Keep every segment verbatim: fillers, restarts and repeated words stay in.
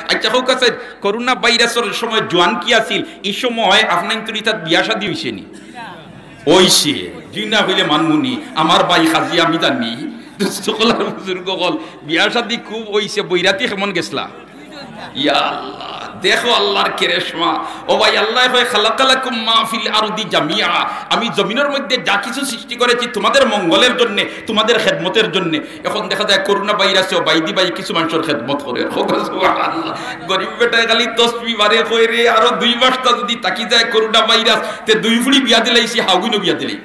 আচ্ছা, কউক্কা চাইন, করোনা ভাইরাসর সময় জোয়ান কি আছিল? ই সময় আপনাইনতর ইতাত বিয়া শাদী অইছে নি? অইছে। জি না কইলে মানমু নি? আমার ভাই কাজী আমি জানি। দোস্ত অকল আর বুজুর্গ অকল, বিয়া শাদী খুব অইছে। বৈরাতি কেমন গেছলা? ইয়া আল্লাহ, দেখো আল্লাহর কেরেশমা। ও ভাই, আল্লায় কয়, "খালাকা লাকুম মা ফিল আরদি জামিআ।" আমি জমিনর মধ্যে যা কিছু সৃষ্টি করেছি তোমাদের মঙ্গলের জন্যে, তোমাদের খেদমতের জন্যে। এখন দেখা যায় করোনা ভাইরাসেও বাইদি ভাই কিছু মানষর খেদমত করের। কউক্কা সুবহানাল্লাহ। গরিব বেটায় খালি তসবি বারে কয় রে, আরো দুই মাসটা যুদি থাকি যায় করোনা ভাইরাস, তে দুই ফুড়ি বিয়া দিলাইছি, হাউগুইনও বিয়া দিলাই।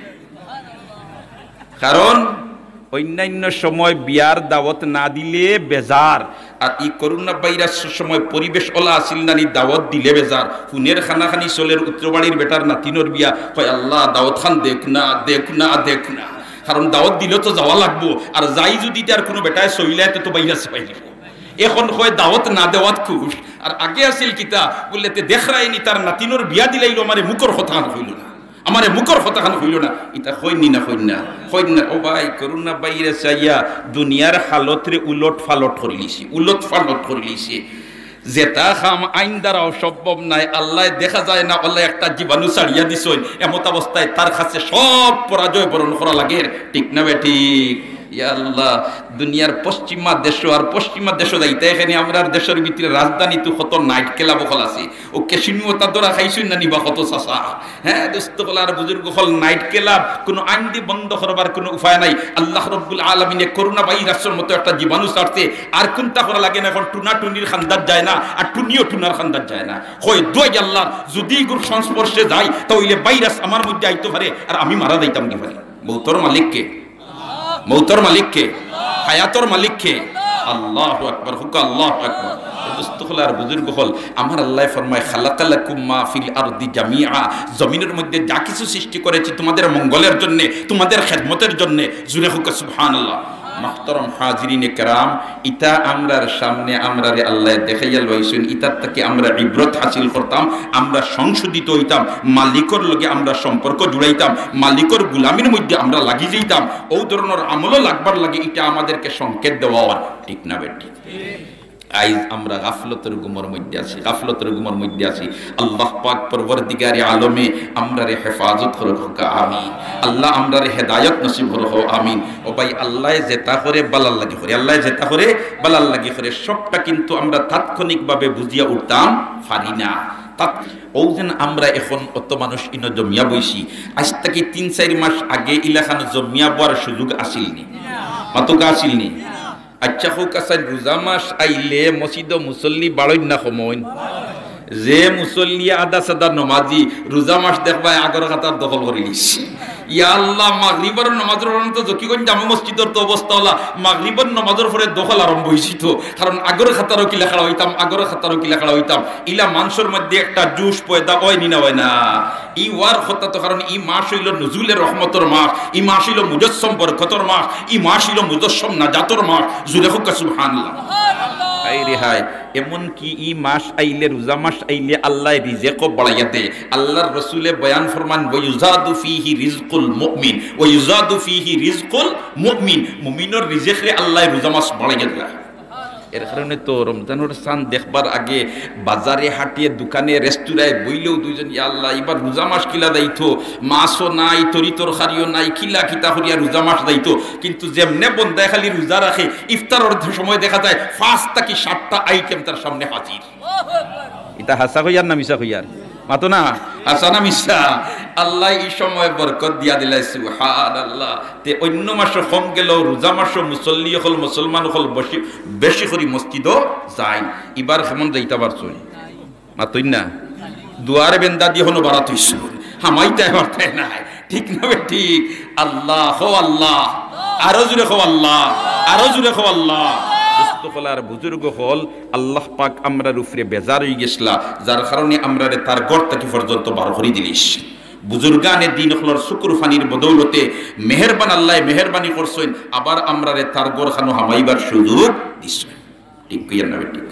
কারণ অইন্যাইন্য সময় বিয়ার দাওত না দিলে বেজার, আর ই করোনা ভাইরাসর সময় পরিবেশ অলা আছিল না নি, দাওত দিলে বেজার। হুনের কানাকানি চলের, উত্তর বাড়ির বেটার নাতিনর বিয়া, কয়, "আল্লাহ, দাওত খান দেউক না, দেউক না, দেউক না।" কারণ দাওত দিলে তো যাওয়া লাগবো, আর যাই যুদি তার কুনু বেটায় চইলায়, তে তো ভাইরাস পাইলিবো। এখন কয় দাওত না দেওয়াত খুশ, আর আগে আছিল কিতা বুলে, "তে দেখরায়নি, তার নাতিনর বিয়া দিলাইলো, আমারে মুখর কথা খান কইলো না।" আমারে মুখর কথা খান কইলো না, ইতা কইন নি না, কইন না, কইন না। ও ভাই, করোনা ভাইরাস আইয়া দুনিয়ার হালতরে উলট ফালট করিলিছে, উলট ফালট করিলিছে। যেটা কাম আইন দ্বারা অসম্ভব নায়, আল্লায় দেখা যায় না, আল্লায় একটা জীবাণু ছাড়িয়া দিছইন, এমত অবস্থায় তার কাছে সব পরাজয় বরণ করা লাগের, ঠিক না বেঠিক? ইয়া আল্লাহ, দুনিয়ার পশ্চিমা দেশো আর পশ্চিমা দেশো যাইতে, এখানে আমরার দেশর ভিতরে রাজধানীত কত নাইট ক্লাব অকল আছে, ও ক্যাসিনো ওতা ধরা খাইছইন না নি বা কত চাচা? হ্যাঁ, দোস্ত অকল আর বুজুর্গ অকল, নাইট ক্লাব কুনু আইন দি বন্ধ করবার কুনু উপায় নাই। আল্লাহ রব্বুল আলামিনে করোনা ভাইরাসর মতো একটা জীবাণু ছাড়ছে, আর কুন্তা করা লাগে না। এখন টুনা টুনির খান্দাত যায় না, আর টুনিও টুনার খান্দাত যায় না। কয়, "দোয়াই আল্লাহর, যুদি ইগুর সংস্পর্শে যাই, তা অইলে ভাইরাস আমার মধ্যে আইতো পারে, আর আমি মারা যাইতাম কি পারি।" মৌতর মালিক কে? মৌতর মালিক কে? হায়াতর মালিক কে? আল্লাহু আকবার, কউক্কা আল্লাহু আকবার। এ দোস্ত অকল আর বুজুর্গ অকল, আমার আল্লায় ফরমায়, "খালাকা লাকুম মা ফিল আরদি জামিআ।" জমিনর মধ্যে যা কিছু সৃষ্টি করেছি তোমাদের মঙ্গলের জন্যে, তোমাদের খেদমতের জন্যে। জুরে কউক্কা সুবহানাল্লাহ। মুহতারাম হাজিরিনে কেরাম, ইতা আমরার সামনে আমরারে আল্লায় দেখাইয়া লইছইন, ইতার থাকি আমরা ইবরত হাসিল করতাম, আমরা সংশোধিত অইতাম, মালিকর লগে আমরা সম্পর্ক জুড়াইতাম, মালিকর গুলামির মধ্যে আমরা লাগি যাইতাম। অউ ধরনর আমলো লাগবার লাগি ইটা আমাদেরকে সংকেত দেওয়া অর, ঠিক না বেঠিক? আইজ আমরা গাফলতর ঘুমর মধ্যে আছি, গাফলতর ঘুমর মধ্যে আছি। আল্লাহ পাক পরওয়ারদিগারে আলমে আমরারে হেফাজত করউক, কউক্কা আমিন। আল্লাহ আমরারে হেদায়ত নসিব করউক, আমিন। ও ভাই, আল্লায় যেটা করে ভালার লাগি করে, আল্লায় যেটা করে ভালার লাগি করে, সবটা কিন্তু আমরা তাৎক্ষণিকভাবে বুঝিয়া উঠতাম পারি না। তাৎ-, অউ যেন আমরা এখন অত মানুষ ইনো জমিয়া বইছি, আইজ থাকি তিন চাইর মাস আগে ইলাখান জমিয়া বওয়ার সুযোগ আছিল নি? মাতউক্কা, আছিল নি? আচ্ছা, কউক্কা চাইন, রোজা মাস আইলে মসজিদো মুসল্লি বাড়ইন না কমইন? যে মুসল্লি আদা সাদা নমাজি, রোজা মাস দেখবায় আগর কাতার দখল করিলিছে। ইয়া আল্লাহ, মাগরিবর নমাজর পরে তো জকিগঞ্জ জামে মসজিদর তো অবস্থা অলা, মাগরিবর নমাজর পরে দখল আরম্ভ অইছে তো। কারণ আগর কাতারো কিলা খাড়া অইতাম, আগর কাতারো কিলা খাড়া অইতাম। ইলা মানষর মধ্যে একটা জোশ পয়দা অয় নি না, অয় না? ই অওয়ার কথা তো, কারণ ই মাস অইলো নুজুলে রহমতর মাস, ই মাস অইলো মুজাসসম বরকতর মাস, ই মাস অইলো মুজাসসম নাজাতর মাস। জুরে কউক্কা সুবহানাল্লাহ। হায় রে হায়, এমনকি ই মাস আইলে, রোজা মাস আইলে আল্লায় রিজেকও বাড়াইয়া দেয়। আল্লাহর রসুলে বয়ান ফরমান, "ওয়া ইউজাদু ফীহি রিজকুল মুমিন, ওয়া ইউজাদু ফীহি রিজকুল মুমিন।" মুমিনর রিজেকরে আল্লায় রোজা মাস বাড়াইয়া দেয়। এর কারণে তো রমজানর চান দেখবার আগে বাজারে, হাটে, দোকানে, রেস্তোরাঁয় বইলেও দুইজন, "ইয়া আল্লাহ, ইবার রোজা মাস কিলা যাইতো, মাছও নাই, তরি তরকারিও নাই, কিলা কিতা করিয়া রোজা মাস যাইতো।" কিন্তু যেমনে বন্দায় খালি রোজা রাখে, ইফতারর সময় দেখা যায় পাঁচ থাকি সাতটা আইটেম তার সামনে হাজির। ইতা হাছা কইয়ার না মিছা কইয়ার? মাতো না, হাছা না মিছা? আল্লায় ই সময় বরকত দিয়া দিলায়, সুবহানাল্লাহ। তে অইন্য মাসো কম গেলেও রোজা মাসো মুসল্লি অকল, মুসলমান অকল বেশি, বেশি করি মসজিদো যাইন। ইবার কেমন যাইতা পারছইন? মাতইন না। দুয়ারে বেন্দা দিয়া হনো বাড়াত অইছইন, হামাইতায় পারতায় নায়। ঠিক না বেঠিক? আল্লাহ, কও আল্লাহ। আরো জুরে কও আল্লাহ। আরো জুরে কও আল্লাহ। দোস্ত অকল আর বুজুর্গ অকল, আল্লাহ পাক আমরার উপরে বেজার অইগেছলা, যার কারণে আমরারে তার ঘর থাকি পর্যন্ত বার করি দিলিছে। বুজুর্গানে দিন অকলর চকুর পানির বদৌলতে মেহেরবান আল্লায় মেহেরবানি করছইন, আবার আমরারে তার ঘরখানো হামাইবার সুযোগ দিছইন। ঠিক কইয়ার না বেঠিক?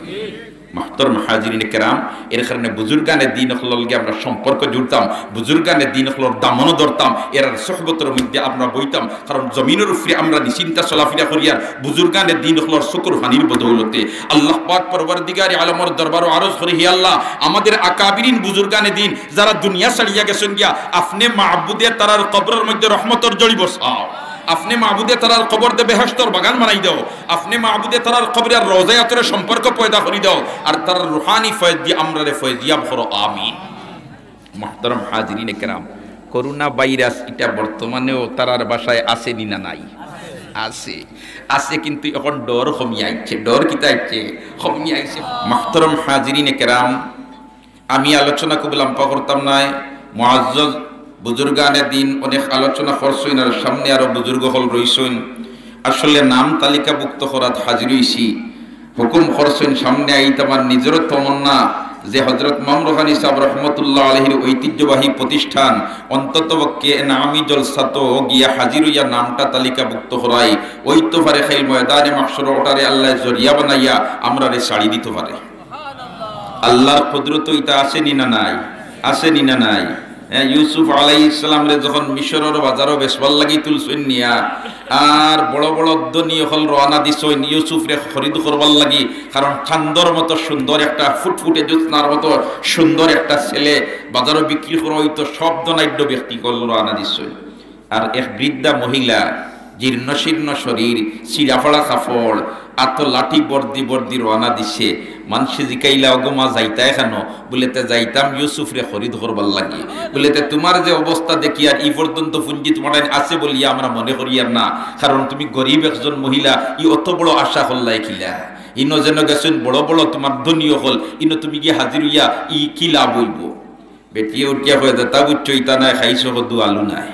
মুহতারাম হাজিরিনে কেরাম, এর কারণে বুজুর্গানে দিন অকলর লগে আমরা সম্পর্ক জুড়তাম, বুজুর্গানে দিন অকলর দামনও ধরতাম, এরার সোহবতর মধ্যে আমরা বইতাম, কারণ জমিনর উপরে আমরা নিশ্চিন্তা চলাফিরা করিয়ার বুজুর্গানে দিন অকলর চকুর পানির বদৌলতে। আল্লাহ পাক পরওয়ারদিগারে আলমর দরবারো আরজ করি, হে আল্লাহ, আমাদের আকাবিরিন বুজুর্গানে দিন যারা দুনিয়া ছাড়িয়া গেছইন গিয়া, আপনে মাবুদে তারার কবরর মধ্যে রহমতর জড়ি বরসাও, আপনে মাবুদে তারার কবররে বেহেশতর বাগান বানাই দেও, আপনে মাবুদে তারার কবরর রওজায় আতরে সম্পর্ক পয়দা করি দেও, আর তারার রুহানি ফয়েজ দি আমরারে ফয়েজিয়াব করো, আমিন। মুহতারাম হাজিরিনে কেরাম, করোনা ভাইরাস ইটা বর্তমানেও তারার বাসায় আছে নি না নাই? আছে, আছে, কিন্তু এখন ডর কমি আইছে। ডর কিতা আইছে? কমি আইছে। মুহতারাম হাজিরিনে কেরাম, আমি আলোচনা খুব লম্বা করতাম নায়। মুআজ্জাজ বুজুর্গানে দিন অনেক আলোচনা করছইন, আর সামনে আরো বুজুর্গ অকল রইছইন। আসলে নাম তালিকাভুক্ত করাত হাজির অইছি। হুকুম করছইন সামনে আইতে। আমার নিজেরও তমন্না যে হযরত ইমাম রুহানী সাহেব রহমতুল্লাহ আলাইহির ঐতিহ্যবাহী প্রতিষ্ঠান অন্তত পক্ষে এনামি জলসাত গিয়া হাজির অইয়া নামটা তালিকাভুক্ত করাই, অইতো পারে কাইল ময়দানে মাহশরো ওটারে আল্লায় জরিয়া বানাইয়া আমরারে ছাড়ি দিতো পারে। আল্লাহর কুদরত ইটা আছে নি না নাই? আছে নি না নাই? হ্যাঁ, ইউসুফ আলাইহিস সালামরে যখন মিশরর বাজারো বেচবার লাগি তুলছইন নিয়া, আর বড় বড় ধনী অকল রওয়ানা দিছইন ইউসুফরে খরিদ করবার লাগি, কারণ চান্দর মতো সুন্দর একটা, ফুটফুটে জ্যোৎস্নার মতো সুন্দর একটা ছেলে বাজারো বিক্রি করা অইতো, সব ধনাঢ্য ব্যক্তি অকল রওয়ানা দিছইন। আর এক বৃদ্ধা মহিলা, জীর্ণশীর্ণ শরীর, ছিঁড়াফাড়া কাপড়, আতো লাঠি বর্দি বর্দি রওয়ানা দিছে। মানষে জিকাইলা, "ওগো মা, যাইতায় কেনো?" বুলে, "তে যাইতাম ইউসুফরে খরিদ করবার লাগি।" বুলে, "তে তুমার যে অবস্থা দেখিয়ার ই পর্যন্ত পুঞ্জি তুমার আছে বলিয়া আমরা মনে করিয়ার না, কারণ তুমি গরিব একজন মহিলা, ই অত বড় আশা করলায় কিলা? ইনো যেন গেছইন বড় বড় তুমার ধনী অকল, ইনো তুমি গিয়া হাজির অইয়া ই কি লাভ অইবো?" বেটিয়ে উঠিয়া কয়, "তা বুঝছো, ইতা নায়, খাইছো কদু আলু নায়।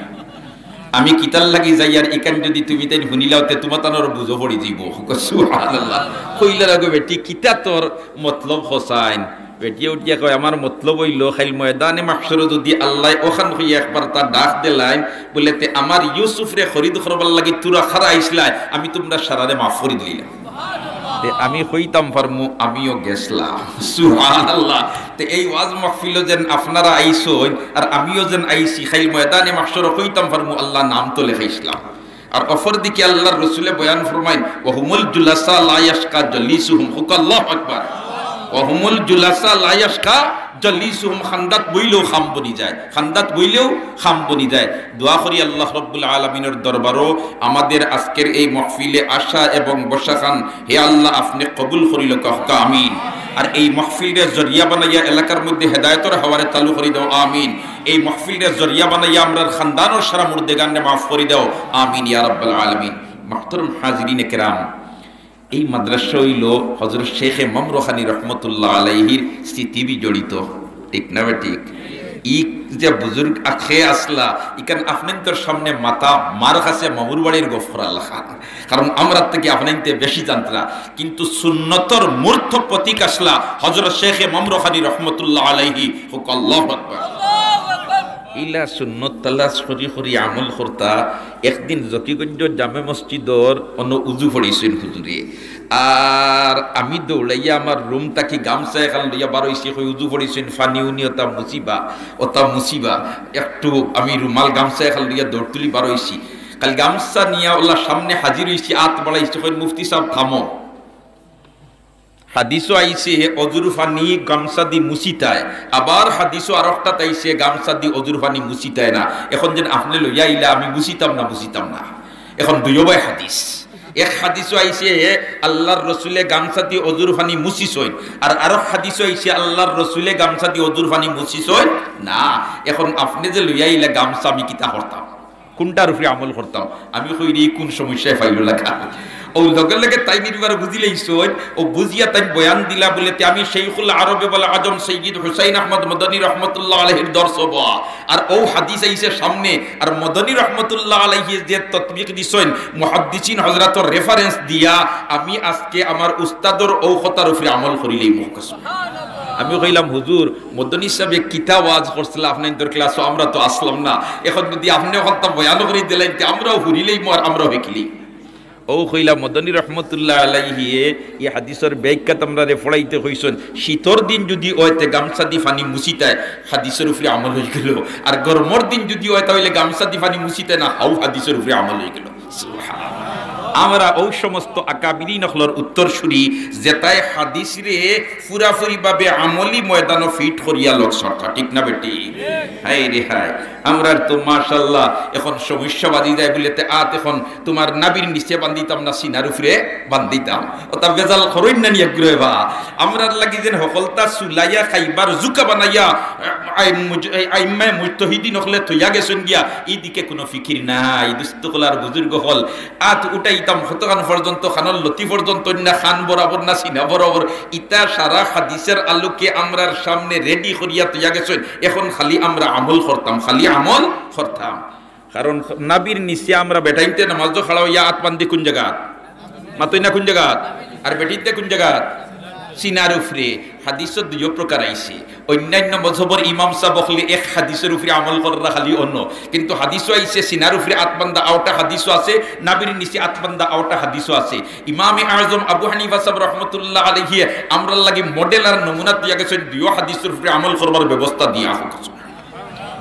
আমি কিতার লাগি যাইয়ার, ইখান যদি তুমি তাইন হুনিলাও, তে তুমার তানর বুঝো পড়ি যাইবো।" সুবহানাল্লাহ। কইলা, "রাগো বেটি, কিতা তোর মতলব কছাইন?" বেটিয়ে উঠিয়া কয়, "আমার মতলব অইলো, কাইল ময়দানে মাহশরো যদি আল্লায় অখান কইয়া একবার তা ডাক দিলাইন, বুলে, 'তে আমার ইউসুফরে খরিদ করবার লাগি তুরা কারা আইছলায়, আমি তুমরা সারারে মাফ করি দিলাম।'" তে আমি কইতাম পারমু, "আমিও গেছলাম।" সুবহানাল্লাহ। তে এই ওয়াজ মাহফিলো যেন আপনারা আইছইন, আর আমিও যেন আইছি, কাইল ময়দানে মাহশরো কইতাম পারমু, "আল্লাহ, নাম তো লেখাইছলাম।" আর অপর দিকে আল্লাহর রসুলে বয়ান ফরমাইন, "ওয়া হুমুল জুলাসা লা ইয়াশকা জলিসুহুম।" কউক্কা আল্লাহু আকবার। "ওয়া হুমুল জুলাসা লা ইয়াশকা জলিসুহুম।" খান্দাত বইলেও খাম বনি যায়, খান্দাত বইলেও খাম বনি যায়। দোয়া করি আল্লাহ রব্বুল আলামিনর দরবারো আমাদের আজকের এই মাহফিলে আসা এবং বসাখান, হে আল্লাহ, আপনে কবুল করিলউক্কা, কউক্কা আমিন। আর এই মাহফিলরে জরিয়া বানাইয়া এলাকার মধ্যে হেদায়েতর হাওয়ারে চালু করি দেও, আমিন। এই মাহফিলরে জরিয়া বানাইয়া আমরার খান্দানর সারা মুর্দেগানরে মাফ করি দেও, আমিন ইয়া রাব্বাল আলামিন। মুহতারাম হাজিরিনে কেরাম, এই মাদ্রাসা অইলো হযরত শেখে ইমাম রুহানী রহমতুল্লাহ আলাইহির স্মৃতি বিজড়িত, ঠিক না বেঠিক? ই যে বুজুর্গ আখে আছলা, ইখান আপনাইনতর সামনে মাতা মার কাছে মামুর বাড়ির গফ করা লেখা, কারণ আমরার থাকি আপনাইনতে বেশি জানতরা, কিন্তু সুন্নতর মূর্ত প্রতীক আছলা হযরত শেখে ইমাম রুহানী রহমতুল্লাহ আলাইহি। কউক্কা আল্লাহু আকবার। ইলা সুন্নত তালাশ করি করি আমল করতা, একদিন জকিগঞ্জ জামে মসজিদর অনো উজু পড়িছইন হুজুরে। আর আমি দৌড়াইয়া আমার রুম থাকি গামছা এখান লইয়া বার অইছি, কই, "উজু পড়িছইন, পানি উনি ওটা মুছিবা, ওটা মুছিবা।" একটু আমি রুমাল গামছা এখান লইয়া দৌড় তুলি বার অইছি। কাইল গামছা নিয়া ওলা সামনে হাজির অইছি, আত বাড়াইছি, কইন, "মুফতি সাব, থামো।" হাদিসও আইছে, অজুর পানি গামছা দি মুছিতায়, আবার হাদিসও আরোকটাত আইছে, গামছা দি অজুর পানি মুছিতায় না। এখন যেন আপনে লইয়া আইলা, আমি মুছিতাম না, মুছিতাম না। এখন দুইওবায় হাদিস। এক হাদিসও আইছে, আল্লাহর রসুলে গামছা দি অজুর পানি মুছিছইন, আর আরোক হাদিসও আইছে, আল্লাহর রসুলে গামছা দি অজুর পানি মুছিছইন না। এখন আপনে যে লইয়া আইলা গামছা, আমি কিতা করতাম? কুনটার উপরে আমল করতাম? আমি কইরে, "ই কুন সমস্যায় পাইলো লাগা?" অউ লগে লগে তাইন নির্বার বুঝিলাইছইন, অউ বুঝিয়া তাইন বয়ান দিলা বুলে, "তে আমি শাইখুল আরবে ওয়াল আজম সৈয়দ হুসাইন আহমদ মদনী রহমতুল্লাহ আলাইহির দরসো বওয়া।" আর অউ হাদিস আইছে সামনে, আর মদনী রহমতুল্লাহ আলাইহি যে ততবিক দিছইন, মুহাদ্দিসিন হজরতর reference দিয়া, আমি আজকে আমার উস্তাদর অউ কথার উপরে আমল করিলাইমু। আমি কইলাম, "হুজুর, মদনী সাবে কিতা ওয়াজ করছিলা আপনাইনতর ক্লাসো, আমরা তো আছলাম না। এখন যদি আপনে কথা বয়ান করি দিলাইন, তে আমরাও হুনিলাইমু আর আমরাও হিকিলাইমু।" অউ কইলা মদনী রহমতুল্লাহ আলাইহিয়ে ই হাদিসর ব্যাখ্যাত আমরারে পড়াইতে কইছইন, শীতর দিন যুদি অয় তে গামছা দি পানি মুছিতায়, হাদিসর উপরে আমল অইগেলো। আর গরমর দিন যুদি অয় তা অইলে গামছা দি পানি মুছিতায় না, হাউ হাদিসর উপরে আমল অইগেলো। সুবহানাল্লাহ। আমরা অউ সমস্ত আকাবিরিন অকলর উত্তরসূরি, যেতায় হাদিসরে পুরাপুরিভাবে আমলি ময়দানো ফিট করিয়া লইছইন, ঠিক না বেটি? হায় রে হায়, আমরার তো মাশাআল্লাহ অখন সমস্যা বাধি যায় বুলে তে আত অখন তুমার নাভির নিচে বান্ধিতাম না সিনার উপরে বান্ধিতাম। অতা ভেজাল করইন না নি এগুরে বা। আমরার লাগি যেন হকলতা চুলাইয়া খাইবার জুকা বানাইয়া, আই-, মুজ-, আই-, আইম্মায়ে মুজতাহিদিন অকলে থইয়া গেছইন গিয়া, ইদিকে কুনু ফিকির নাই। দুস্ত অকল আর বুজুর্গ অকল, আত উঠাইতাম কতখান পর্যন্ত, খানর লতি পর্যন্ত না খান বরাবর না সিনা বরাবর, ইতা সারা হাদিসর আলোকে আমরার সামনে রেডি করিয়া থইয়া গেছইন। অখন খালি আমরা আমল করতাম, খালি আমল করতাম। কারণ নাভির নিচে আমরা বেটাইন্তে নামাজো খাড়া অইয়া আত বান্ধি কুন জাগাত? মাতইন না কুন জাগাত? আর বেটিন্তে কুন জাগাত? সিনার উপরে। হাদিসো দুইও প্রকার আইছে। অইন্যান্য মজহবর ইমাম সাব অকলে এক হাদিসর উপরে আমল কররা খালি অনো, কিন্তু হাদিসো আইছে সিনার উপরে আত বান্ধা, আওটা হাদিসো আছে, নাভির নিচে আত বান্ধা, আওটা হাদিসো আছে। ইমামে আজম আবু হানিফা সাব রহমতুল্লাহ আলাইহি আমরার লাগি মডেল আর নমুনা থইয়া গেছইন, দুইও হাদিসর উপরে আমল করবার ব্যবস্থা দিয়া অখন।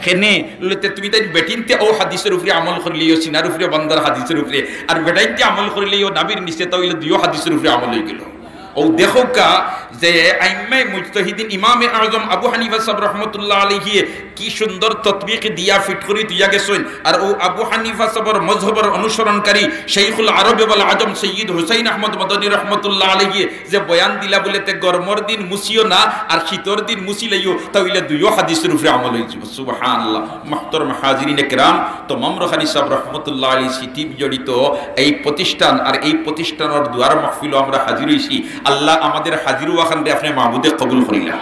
কেনে লইতে তুমি তাইন বেটিন্তে অউ হাদিসর উপরে আমল করিলিও, সিনার উপরে বান্ধার হাদিসর উপরে, আর বেটাইন্তে আমল করিলিও নাভির নিচে, তা অইলে দুইও হাদিসর উপরে আমল অইগেলো। অউ দেখউক্কা যে আইম্মায়ে মুজতাহিদিন ইমামে আজম আবু হানিফা সাব রহমতুল্লাহ আলাইহি কি সুন্দর ততবিক দিয়া ফিট করি থইয়া গেছইন। আর অউ আবু হানিফা সাবর মজহবর অনুসরণকারী শাইখুল আরব ওয়াল আজম সৈয়দ হুসাইন আহমদ মদনী রহমতুল্লাহ আলাইহি যে বয়ান দিলা বুলে তে গরমর দিন মুছিও না আর শীতর দিন মুছিলাইও, তা অইলে দুইও হাদিসর উপরে আমল অইযিবো। সুবহানাল্লাহ। মুহতারাম হাজিরিনে কেরাম, তো মামরু খানি সাব রহমতুল্লাহ আলাইহির স্মৃতি বিজড়িত এই প্রতিষ্ঠান আর এই প্রতিষ্ঠানর দুয়ার মাহফিলো আমরা হাজির অইছি। আল্লাহ আমাদের হাজির অওয়াখানরে আপনে মাবুদে কবুল করিলা।